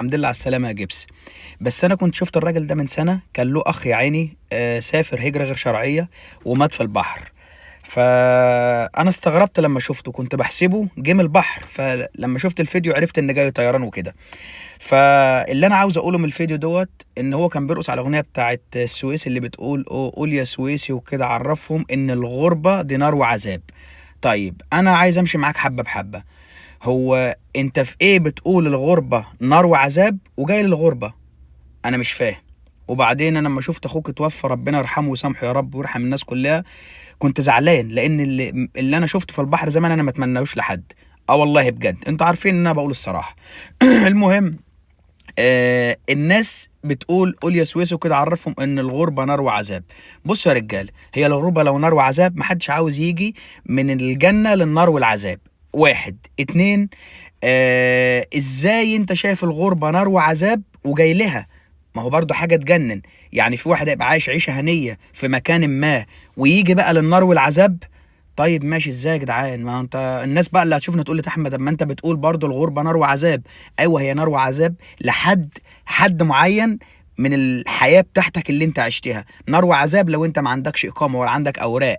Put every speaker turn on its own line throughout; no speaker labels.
الحمد لله على السلامة يا جبس. بس انا كنت شفت الراجل ده من سنه، كان له اخ يا عيني، سافر هجره غير شرعية ومات في البحر. فانا استغربت لما شفته، كنت بحسبه جه من البحر، فلما شفت الفيديو عرفت ان جاي طيران وكده. فاللي انا عاوز اقوله من الفيديو دوت ان هو كان بيرقص على الاغنية بتاعت السويس اللي بتقول أو قول يا سويسي وكده، عرفهم ان الغربة دي نار وعذاب. طيب انا عايز امشي معاك حبه بحبه. هو انت في ايه بتقول الغربة نار وعذاب وجاي للغربه؟ انا مش فاهم. وبعدين انا لما شفت اخوك اتوفى، ربنا يرحمه ويسامحه يا رب ويرحم الناس كلها، كنت زعلان لان اللي انا شفته في البحر زمان انا ما اتمناهوش لحد. اه والله بجد، انتوا عارفين ان انا بقول الصراحة. المهم الناس بتقول قول يا سويسي وكده عرفهم ان الغربة نار وعذاب. بصوا يا رجال، هي الغربة لو نار وعذاب محدش عاوز يجي من الجنة للنار والعذاب. واحد اتنين، ازاي انت شايف الغربة نار وعذاب وجاي لها؟ ما هو برضه حاجة تجنن. يعني في واحد هيبقى عايش عيشه هنيه في مكان ما ويجي بقى للنار والعذاب؟ طيب ماشي، ازاي يا جدعان؟ ما انت الناس بقى اللي هتشوفنا تقول لي احمد، طب ما انت بتقول برضه الغربة نار وعذاب. ايوه هي نار وعذاب لحد حد معين من الحياة بتاعتك اللي انت عشتها. نار وعذاب لو انت ما عندكش اقامه ولا عندك اوراق،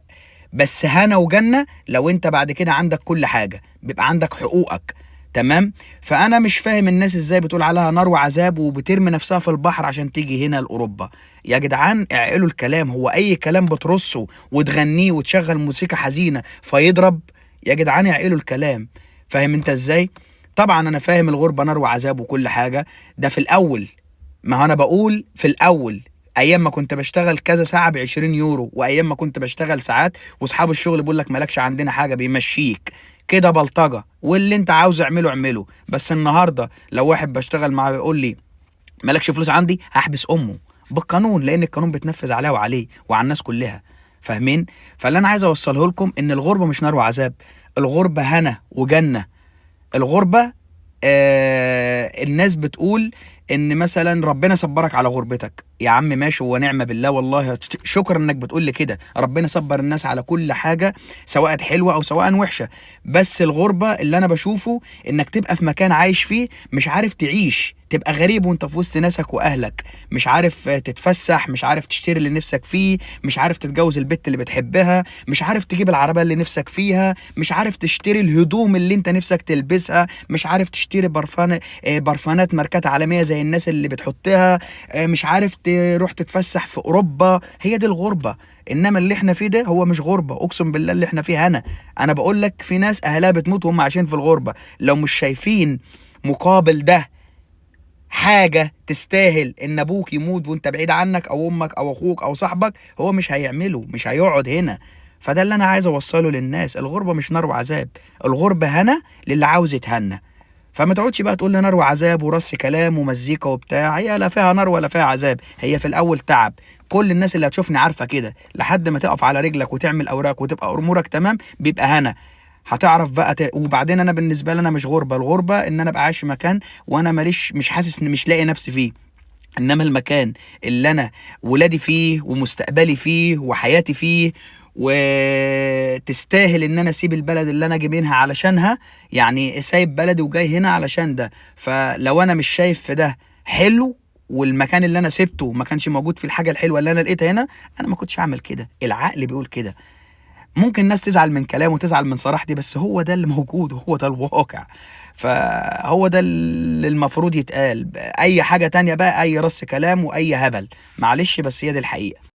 بس هنا وجنه لو انت بعد كده عندك كل حاجة، بيبقى عندك حقوقك. تمام؟ فانا مش فاهم الناس ازاي بتقول عليها نار وعذاب وبترمي نفسها في البحر عشان تيجي هنا لاوروبا. يا جدعان اعقلوا الكلام، هو اي كلام بترصه وتغنيه وتشغل موسيقى حزينة فيضرب؟ يا جدعان اعقلوا الكلام. فاهم انت ازاي؟ طبعا انا فاهم الغربة نار وعذاب وكل حاجة، ده في الاول. ما هو انا بقول في الاول، ايام ما كنت بشتغل كذا ساعة ب 20 يورو، وايام ما كنت بشتغل ساعات واصحاب الشغل بيقول لك مالكش عندنا حاجة، بيمشيك كده بلطجه، واللي انت عاوز اعمله اعمله. بس النهارده لو واحد بشتغل معاه يقول لي مالكش فلوس عندي، هحبس امه بالقانون، لان القانون بيتنفذ عليها وعليه وعلى الناس كلها. فاهمين؟ فاللي انا عايز اوصله لكم ان الغربة مش نار وعذاب، الغربة هنا وجنه. الغربة الناس بتقول ان مثلا ربنا صبرك على غربتك. يا عم ماشي ونعمه بالله، والله شكرا انك بتقول لي كده. ربنا صبر الناس على كل حاجة، سواء حلوة او سواء وحشة. بس الغربة اللي انا بشوفه انك تبقى في مكان عايش فيه مش عارف تعيش، تبقى غريب وانت في وسط ناسك واهلك، مش عارف تتفسح، مش عارف تشتري اللي نفسك فيه، مش عارف تتجوز البت اللي بتحبها، مش عارف تجيب العربية اللي نفسك فيها، مش عارف تشتري الهدوم اللي انت نفسك تلبسها، مش عارف تشتري برفان، برفانات ماركات عالمية زي الناس اللي بتحطها، مش عارف تروح تتفسح في اوروبا. هي دي الغربة. انما اللي احنا فيه ده هو مش غربه، اقسم بالله اللي احنا فيه هنا. انا بقول لك في ناس اهلها بتموت وهم عايشين في الغربة، لو مش شايفين مقابل ده حاجة تستاهل ان ابوك يموت وانت بعيد عنك، او امك او اخوك او صاحبك، هو مش هيعمله، مش هيقعد هنا. فده اللي انا عايز اوصله للناس، الغربة مش نار وعذاب، الغربة هنا للي عاوز يتهنى. فما تقعدش بقى تقول لي نار وعذاب ورص كلام ومزيكا وبتاع، هي لا فيها نار ولا فيها عذاب، هي في الاول تعب. كل الناس اللي هتشوفني عارفه كده، لحد ما تقف على رجلك وتعمل اوراق وتبقى امورك تمام بيبقى هنا. هتعرف بقى وبعدين انا بالنسبة لي انا مش غربه، الغربة ان انا ابقى عايش في مكان وانا ماليش، مش حاسس ان مش لاقي نفسي فيه. انما المكان اللي انا ولادي فيه ومستقبلي فيه وحياتي فيه، وتستاهل ان انا اسيب البلد اللي انا جاي منها علشانها، يعني سايب بلدي وجاي هنا علشان ده. فلو انا مش شايف في ده حلو، والمكان اللي انا سبته ما كانش موجود في الحاجة الحلوة اللي انا لقيتها هنا، انا ما كنتش اعمل كده. العقل بيقول كده. ممكن الناس تزعل من كلامه وتزعل من صراحتي، بس هو ده اللي موجود وهو ده الواقع. فهو ده اللي المفروض يتقال. اي حاجة تانية بقى اي رص كلام واي هبل، معلش، بس هي دي الحقيقة.